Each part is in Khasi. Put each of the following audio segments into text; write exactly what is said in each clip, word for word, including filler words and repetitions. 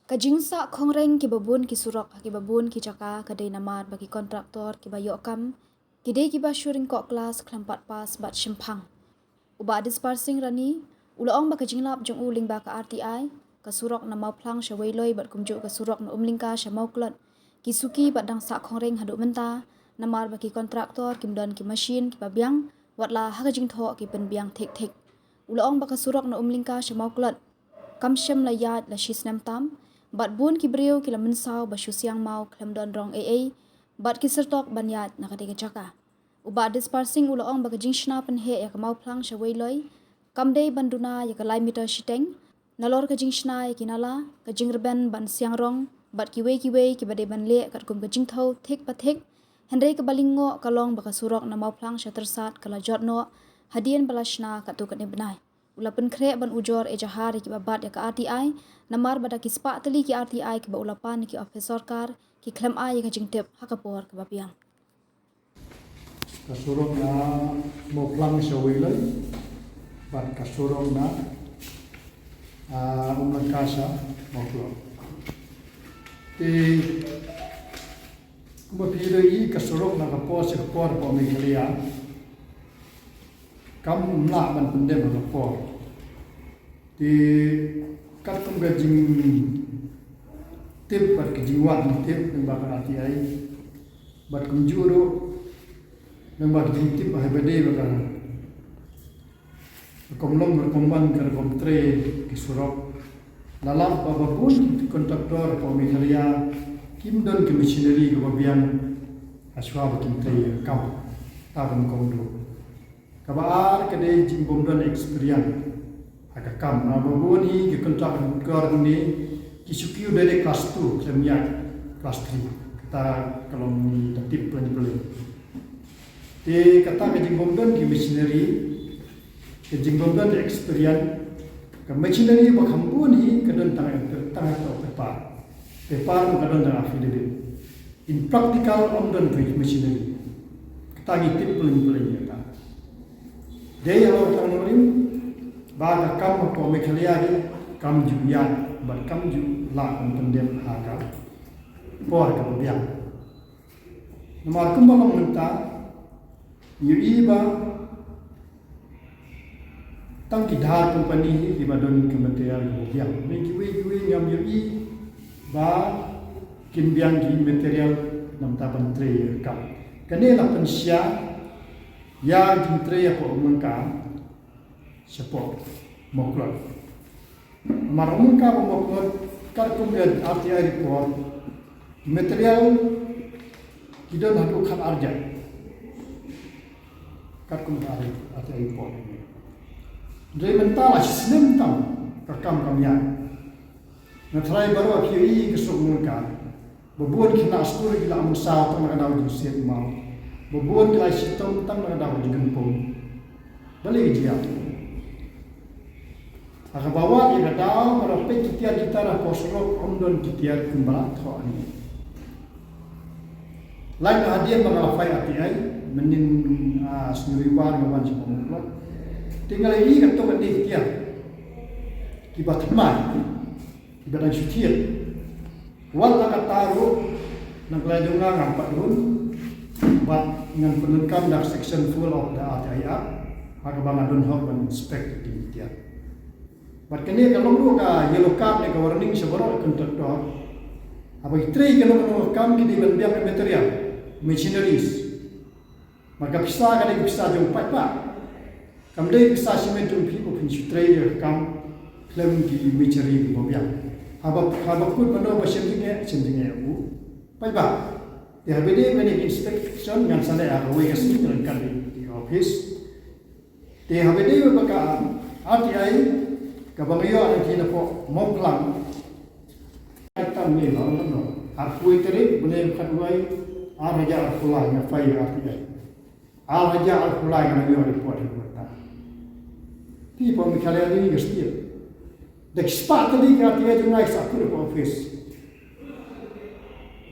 Ka jingsah khongreng kiba bun ki surok ha kiba bun ki jaka ka dei namar ba ki kontraktor kiba ïoh kam ki dei kiba shu ring koh klas khlem pat pass bad shemphang. U Bah Dispar Singh Rani u la ong ba ka jinglap jong u lyngba ka R T I, ka surok na Mawphlang sha Weiloi bad kumjuh ka surok na Umlyngka sha Mawklot ki suki bad dang sah khongreng haduh mynta namar ba ki kontraktor kim don ki mashin kiba biang, watla ha ka jingthoh ki pynbiang thik thik. U la ong ba ka surok na Umlyngka sha Mawklot kam shym la ïaid la shi snem tam, bad bun ki briew ki la mynsaw ba shu siang maw khlem don rong ei ei bad ki syrtok ban ïaid na katei ka jaka. U Bah Dispar Singh u la ong ba ka jingshna pynheh ïa ka Mawphlang sha Weiloi kam dei ban duna ïa ka lai meter shiteng, nalor ka jingshna ïa ki nala, ka jingrben ban siang rong bad kiwei kiwei kiba dei ban leh katkum ka jingthew thik pa thik. Hynrei kaba lyngngoh ka long ba ka surok na Mawphlang sha Tyrsad ka la jot noh hadien ba la shna katto katne bnai. U la pynkhreh ban ujor ejahar ïa kiba bat ïa ka R T I namar ba da ki spah tylli ki R T I kiba u la pan na ki ophis sorkar ki khlem ai ïa ka jingtip ha ka por kaba biang. Ka surok na Mawphlang sha Weiloi bad ka surok na, ah, Umlyngka sha Mawklot. Te kumba phi ïohi ka surok na ka por sha ka por hapoh Meghalaya kam lah ban pyndep ha ka por. Te katkum ka jingtip bad ka jingwad jingtip lyngba ka R T I bad kumjuh ruh lyngba ka jingtip ha ba dei ba ka rukom long rukom ban, ka rukom trei ki surok, la lap ba ba bun ki kontraktor hapoh Meghalaya kim don ki machinery kaba biang ha shuwa ba kin trei ïa ka kam. Kata ka rukom duh. Kaba ar ka dei jingbym don experience ha ka kam. Namar ba bun hi ki kontraktor ne ki shu kiew da dei class two khlem ïaid class three. Kata ka long, ngi da tip pleng pleng. Te kata ka jingbym don ki machinery, ka jingbym don experience, ka machinery ba kham bun hi ka don tang, tang ha ka paper. Paper ka don tang affidavit. In practical ym don ki machinery. Kata ngi tip pleng pleng ïa kata. Dei halor kata ngi ong ba ka kam hapoh Meghalaya hi kam ju ïaid bad kam ju lah ban pyndep ha ka por kaba biang. Namar kumba long mynta, ngi ïohi ba tang ki dhar company hi kiba don ki material kiba biang. Hynrei kiwei kiwei ngim ïohi ba kin biang ki material namar ban trei ïa ka kam. Kane la pynshai ïa ka jingtrei hapoh Umlyngka shapoh Mawklot. Namar Umlyngka bad Mawklot katkum ïa R T I report, material ki don haduh khat arjat. Katkum ka R T I report. Hynrei mynta la shi snem tam ka kam kam ïaid. Nga tharai baroh phi ïohi ka surok Umlyngka. Ba bun ki khynnah skul ki la mynsaw tang na ka daw jingsiat maw. Ba bun ki la shitom tang na ka daw jingkynpung. Balei ka jia? Ha kaba wad ïa ka daw, ba la peit ki tiar ki tiar hapoh surok, ym don ki tiar kumba la thoh hangne. Lait noh hadien ba nga la phai R T I, mynnin, ah, sngi Rwibar nga wan sha Mawklot. Te nga la ïohi katto katne ki tiar kiba thymmai. Kiba dang shu thied. Wat la katta ruh, na ka liang jong nga ngam pat run, bad ngan pyndonkam da ka section four of the R T I Act, ha kaba nga don hok ban inspect ïa ki tiar. Bad kane ka long ruh ka yellow card ne ka warning sha baroh ki kontraktor. Haba ki trei kano kano ka kam ki dei ban biang ïa material, machineries. Namar ka pisa ka dei ka pisa jong paidbah. Kam dei pisa shimet jong phi ba phin shu trei ïa ka kam khlem ki machinery kiba biang. Haba, haba kut mano ba shem jingeh, shem jingeh u paidbah. Te haba dei ban ïa ka inspection ngan sa leh ha kawei ka sngi ryngkat bad ki office. Te haba dei ba ka R T I kaba nga ïoh na ki napoh Mawphlang. Tam ni la, la, la. Arphew tarik bnai khatwei, ar hajar arphew lai nga phai R T I. Ar hajar arphew lai nga ïoh report ha kata. Phi pom ni khalai ni ka stil. Da ki spah tylli ki R T I jong nga ki sa kut ha office.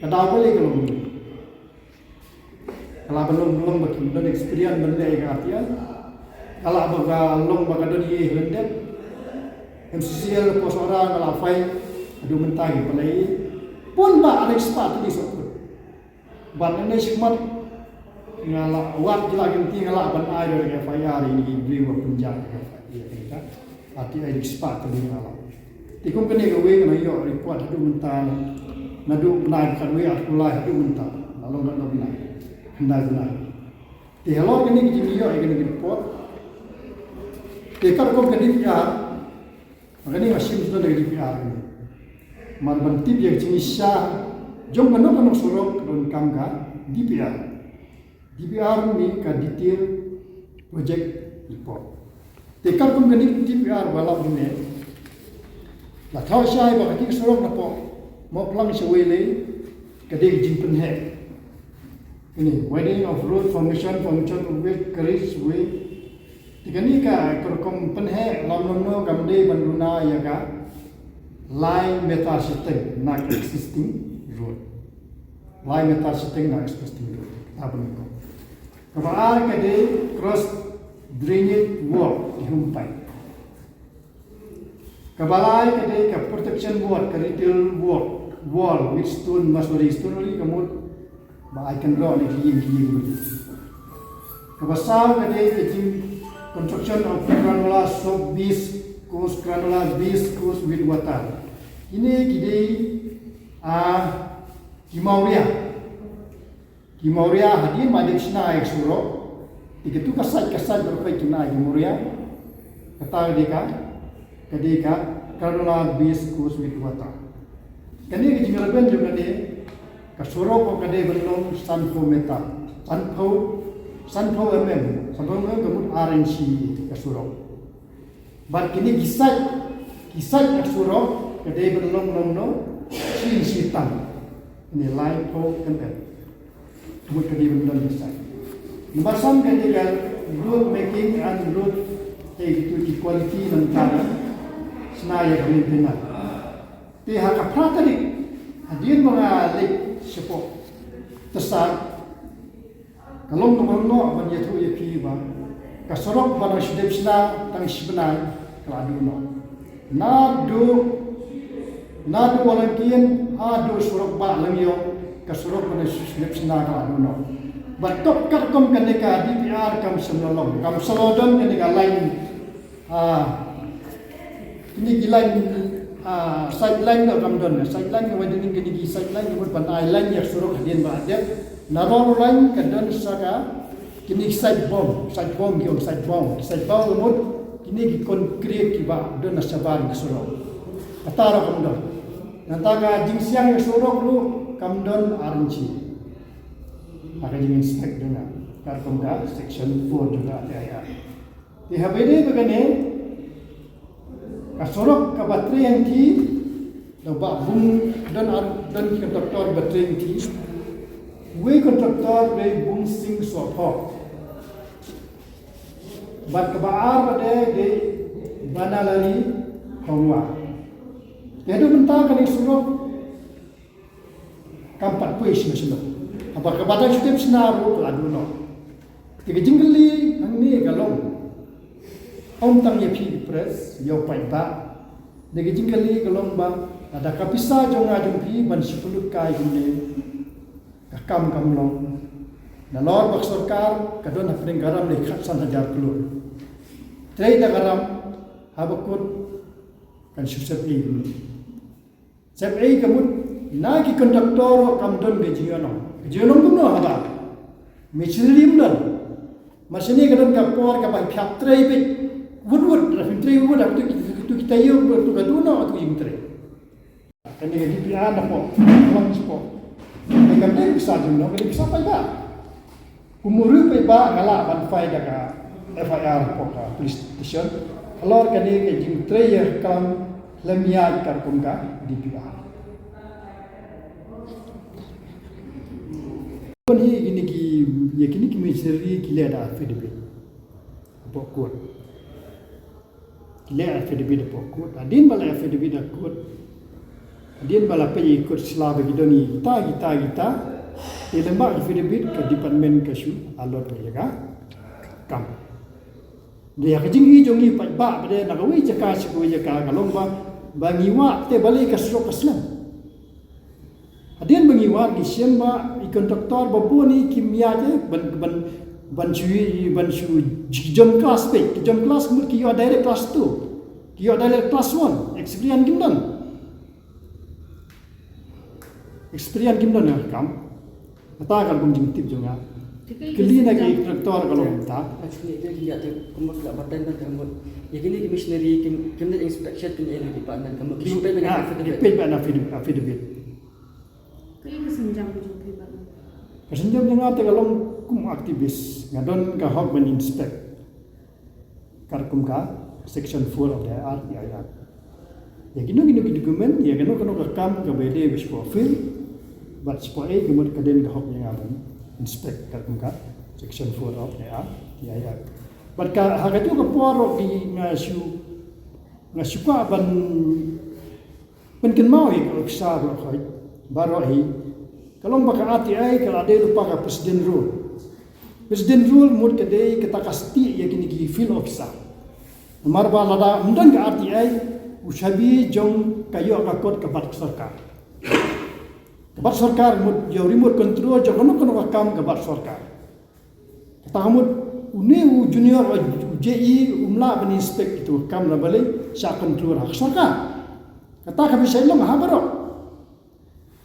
Ka daw balei ka long. Ka lah ba long, long ba kim don experience ban leh ïa ka R T I. Ka lah ba ka long ba ka don ïa ka lyndet. M C C L Pawsawhra nga la phai. Haduh mynta ki pynlait. Pun ba arspah tylli sawphew. Bad nangne shakhmat nga la wad jylla ki lynti, nga lah ban ai da ka F I R ïa kine ki briew ba pynjah ïa ka F I R ïa kane ka. Arspah tylli nga lah. Te kum kane kawei nga la ïoh report haduh mynta. Naduh bnai khatwei arphew lai haduh mynta. La long katno bnai? Khyndai bnai. Te halor kane ka jingïoh ïa kane ka report, te katkum ka D P R, kane nga shim shuh da ka D P R kane. Namar ban tip ïa ka jingshisha jong kano kano surok ka donkam ka D P R. D P R ne ka detail project report. Te katkum kane ka D P R ba la ong ne, la thaw shai ba kane ka surok na pdeng Mawphlang sha Weilei ka dei ka jingpynheh. Kane, widening of road formation, formation of weight carriage way. Te kane ka, ka rukom pynheh lem lem noh kam dei ban duna ïa ka lai meter shiteng na existing road. Lai meter shiteng na existing road. Kata pynrukom. Kaba ar ka dei cross drainage work, dihum pipe. Kaba lai ka dei ka protection wall, ka retaining wall, wall with stone masonry, stone masonry ka mut ba ai kynroh na ki ïing ki ïing. Kaba saw ka dei ka jing construction of granular soap base course, granular base course with water. Kine ki dei, ah, ki mawria. Ki mawria hadien ba dep shna ïa ka surok. Te katu ka sait ka sait ba dep shna ïa ka mawria. Kata ka dei ka, ka dei ka granular base course with water. Kane ka jingrben jong kane ka surok ka dei ban long sanphew meter. Sanphew, sanphew mm. Sanphew mm ka mut ar inshi ka surok. Bad kine ki sait, ki sait ka surok ka dei ban long long noh shi inshi tang. Kine laiphew mm. Mut ka dei ban don ki sait. Nambar san ka dei ka road marking and road, eh, kitu ki quality nangta, shna ïa ka maintenance. Te ha ka phra tarik hadien ba nga leit shapoh Tasad, ka long kaba rngoh ban ïathuh ïa phi ba ka surok ba dang shu dep shna tang shi bnai ka la duh noh. Naduh, naduh Walangkien haduh surok Bah Langïong, ka surok ba dang shu dep shna ka la duh noh. Bad toh katkum kane ka D P R kam shym la long, kam shym la don kane ka line. Ah, kine ki line, ah, side line ruh kam don. Side line ka widening, kine ki side line ka mut ban ai line ïa surok hadien ba dep. Narrow line ka don sa ka, kine ki side boom, side boom ki ong, side boom. Side boom ka mut kine ki concrete kiba don na shabar ka surok. Kata ruh kam don. Nangta ka jingsiang ïa surok ruh kam don ar inshi. Ha ka jing inspect jong nga, katkum ka section four jong ka T I R. Te haba ïadei bad kane ka surok kaba trei hangthie, da ba bun don ar, don ki kontraktor ba trei hangthie. Wei kontraktor dei Bungsing Sohphoh. Bad kaba ar pat dei Banalari Khongwa. Te haduh mynta kane ka surok kam pat poi shano shano. Haba kaba dang shu dep shna ruh ka la duh noh. Te ka jingkylli hangne ka long, ym tang ïa phi press, ïa u paidbah. Te ka jingkylli ka long ba lada ka pisa jong nga jong phi ban shu pynlut kai kumne, ka kam kam long. Nalor ba ka sorkar ka don hapdeng ka ram lai khatsan hajar klur. Trei da ka ram, haba kut kan shu sep ei kumne. Sep ei ka mut, na ki kontraktor ruh kam don ka jingïalang. Ka jingïalang kumno haba machinery ym don. Mar shane ka don ka por kaba phi hap trei beit wut wut, lada phim trei wut wut, haba tu ki, tu ki taïew, tu ka duh noh, tu ki jingtrei. Kane ka D P R na pdeng, ka long shapoh. Kane kam dei pisa jong no, ka dei pisa paidbah. Kum u riew paidbah nga lah ban file da ka F I R hapoh ka police station halor kane ka jingtrei ïa ka kam lem ïaid katkum ka D P R. Pynhi kine ki, ïa kine ki machinery ki leh da affidavit hapoh court. Ki leh affidavit hapoh court. Hadien ba leh affidavit ha court, hadien ba la peit ïa court sla ba ki don ïa kita, kita, kita, te lem bad affidavit ka department ka shu allot ïa ka kam. Te ïa ka jingïohi jong ngi paidbah ba dei na kawei jaka sha kawei jaka ka long ba Ba ngi wah te balei ka surok ka slem. Hadien ba ngi wah ngi shem ba i contractor ba bun i kim ïa te ban ban ban shu ban shu jom class pe, ki jom class mut ki ïoh direct class two, ki ïoh direct class one, experience kim don. Experience kim don ïa ka kam. Kata ka long jingtip jong nga. Kylli na ki contractor ka long ta. Actually, ïa kine ki machinery kim, kim da inspect shet, kim ïa department, kim ïa peit ban affidavit. Ka ïa ka senjam jong phi ba. Ka senjam jong nga te ka long kum activist, nga don ka hok ban inspect. Katkum ka section four of the R T I Act. Ïa kino kino ki document, ïa kano kano ka kam kaba ïadei bad shuwa field bad shuwa ei, ka mut ka don ka hok ïa nga ban inspect katkum ka section four of the R T I Act. Bad ka ha kajuh ka por ruh ki nga shu nga shu kwah ban pynkynmaw ïa ki officer baroh hi, baroh hi. Ka long ba ka R T I ka la dei lypa ka president rule. President rule mut ka dei kata ka stieh ïa kine ki field officer. Namar ba lada ym don ka R T I, u shabi jong ka ïoh ka kot ka bat sorkar. Ka bat sorkar mut ïa u remote control jong kano kano ka kam ka bat sorkar. Kata ka mut une u junior, u J E um lah ban inspect ïa ka kam, namar balei? Sha control ha ka sorkar. Kata ka bishar long ha baroh.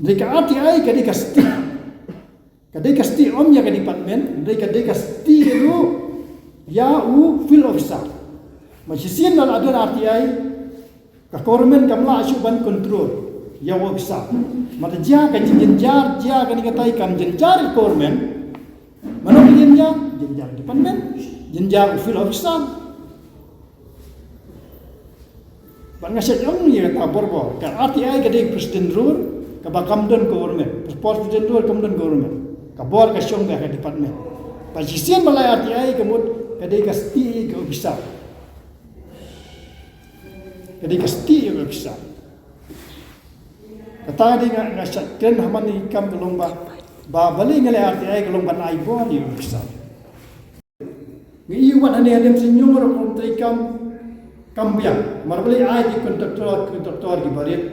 Hynrei ka R T I ka dei ka stieh. Ka dei ka stieh ym ïa ka department, hynrei ka dei ka stieh ruh ïa u field officer. Ba shisien lada don R T I, ka government kam lah shuh ban control ïa u officer. Namar jia ka jingjynjar, jia kane katai kam jynjar ka government. Mano ka jynjar? Jynjar department, jynjar u field officer. Bad nga sa ong ïa kata borbor, ka R T I ka dei president rule, kaba kam don government. President rule kam don government. Ka bor ka shong beit ha ka department. Bad shisien ba la R T I ka mut ka dei ka stieh ka officer. Ka dei ka stieh ka officer. Kata ka dei nga, nga sa kren ha man i kam ka long ba, ba balei nga leh R T I ka long ban ai bor ïa u officer. Ngi ïohi wat hangne ha Lemsenior ruh kum trei kam, kam biang. Namar balei ai ki contractor, contractor kiba rit.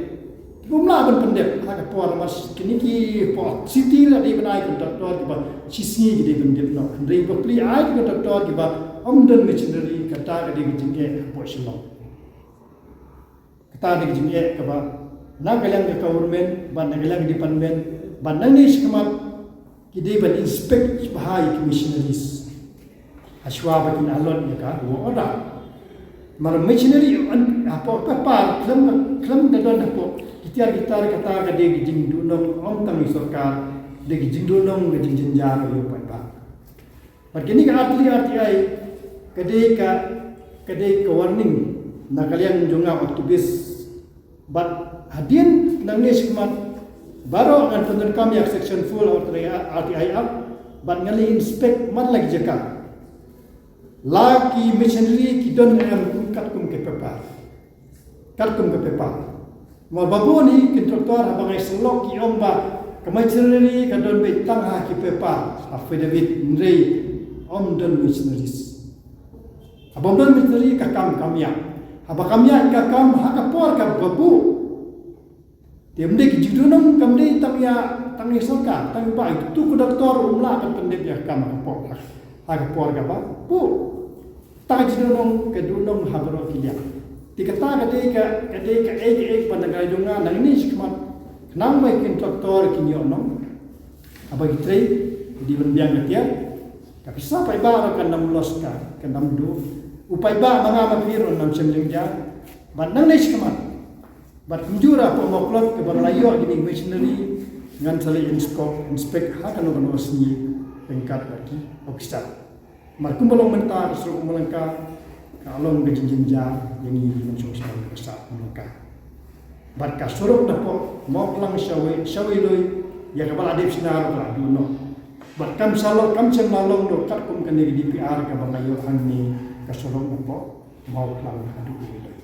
Kiba ym lah ban pyndep ha ka por, namar kine ki por city la dei ban ai contractor kiba shi sngi ki dei ban dep noh. Hynrei ba plie ai ki contractor kiba ym don machinery, kata ka dei ka jingeh hapoh Shillong. Kata dei ka jingeh kaba na ka liang ka government bad na ka liang ka department bad nangne shakhmat ki dei ban inspect bha ïa ki machineries. Hashwa ba kin allot ïa ka work order. Namar machinery hapoh paper khlem, khlem da don hapoh ki tiar ki tar, kata ka dei ka jingduhnong ym tang ïa sorkar, dei ka jingduhnong ka jingjynjar ïa u paidbah. Bad kane ka R T I, R T I ka dei ka, ka dei ka warning na ka liang jong nga activist. Bad hadien nangne shakhmat baroh ngan pyndonkam ïa ka section four R T I Act bad ngan leit inspect man la ki jaka. La ki machinery ki don em katkum ka paper. Katkum ka paper. Namar ba bun hi ki contractor haba ngai sylok ki ong ba ka machinery ka don beit tang ha ki paper, affidavit, hynrei ym don machineries. Haba ym don machinery ka kam kam ïa. Haba kam ïa ka kam ha ka por kaba buh. Te ym dei ki jingduhnong, kam dei tang ïa, tang ïa sorkar, tang ïa ba ïa utu u doctor um lah ban pyndep ïa ka kam ha ka por, ha ka por kaba buh. Tang ka jingduhnong, ka duhnong ha baroh ki liang. Te kata ka dei ka, ka dei kaei kaei ba na ka liang jong nga nangne shakhmat. Khnang ba ki contractor kin ïoh nong. Haba ki trei, ki dei ban biang ka tiar. Ka pisa paidbah ruh kan ym loss ka, kan ym duh. U paidbah ma nga ma phi ruh ngam shem jingja. Bad nangne shakhmat. Bad kumjuh ruh hapoh Mawklod kaba nga la ïoh kine ki machinery, ngan sa leit inspect, inspect ha kano kano ka sngi ryngkat bad ki officer. Namar kumba long mynta ka surok Umlangka ka long ka jingjynjar ïa ngi ki nongshong shnong ka sap Umlangka. Bad ka surok napoh Mawklang Shawei, Shawei Lui, ïa kaba la dep shna ruh ka la duh noh. Bad kam sa long, kam shym la long noh katkum kane ka D P R kaba nga ïoh hangne, ka surok napoh Mawklang haduh Iwei Lui.